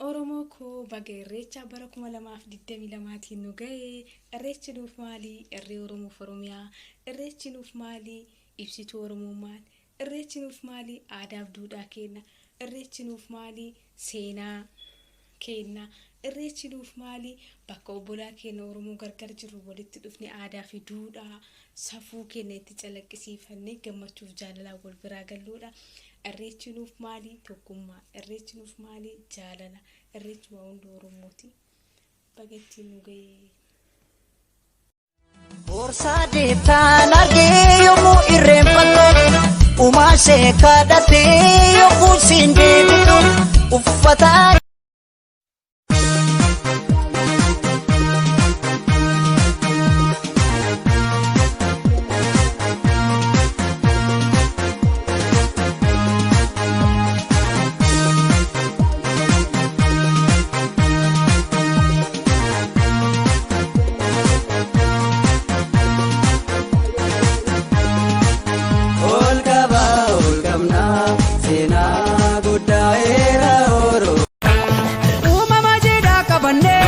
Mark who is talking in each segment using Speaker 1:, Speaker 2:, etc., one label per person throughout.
Speaker 1: Oromoo koo baga Irreecha bara 2022tiin nu ga'e. Irreechi nuuf maali? Irree Oromoof Oromiyaa. Irreechi nuuf maali? Ibsituu Oromummaati. Irreechi nuuf maali? Aadaaf duudhaa keenna. Irreechi nuuf maali? Seenaa keenna. Irreechi nuuf maali? Bakka obbolaa keenya Oromoo gargar jirru walitti dhufne aadaa fi duudhaa safuu keenya itti calaqqisiifannee gammachuuf jaalalaan wal biraa galluudha. Irreechi nuuf maali? Tokkummaa. Irreechi nuuf maali? Jaalala. Irreechi waa hunda Oromooti. Baga ittiin nu ga'e.
Speaker 2: Boorsaa deettaan argee yommuu irreenfattu uumaa ishee kadhattee yommuu siin deebitu uffata.
Speaker 3: Ol qabaa ol qabnaa seenaa guddaa eera oro.
Speaker 4: Uumama jiidhaa qabannee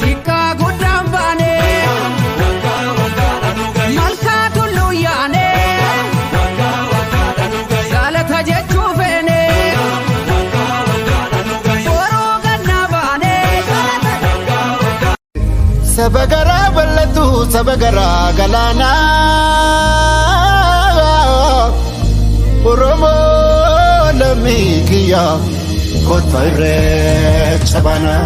Speaker 4: Sikkaa guddaan baanee Malkaa tulluu yaanee Galata jechuu feenee Boruu gannaa baanee
Speaker 5: Saba garaa bal'atu saba garaa galaanaa Oromoo lammii kiyya kottu irreecha baanaa.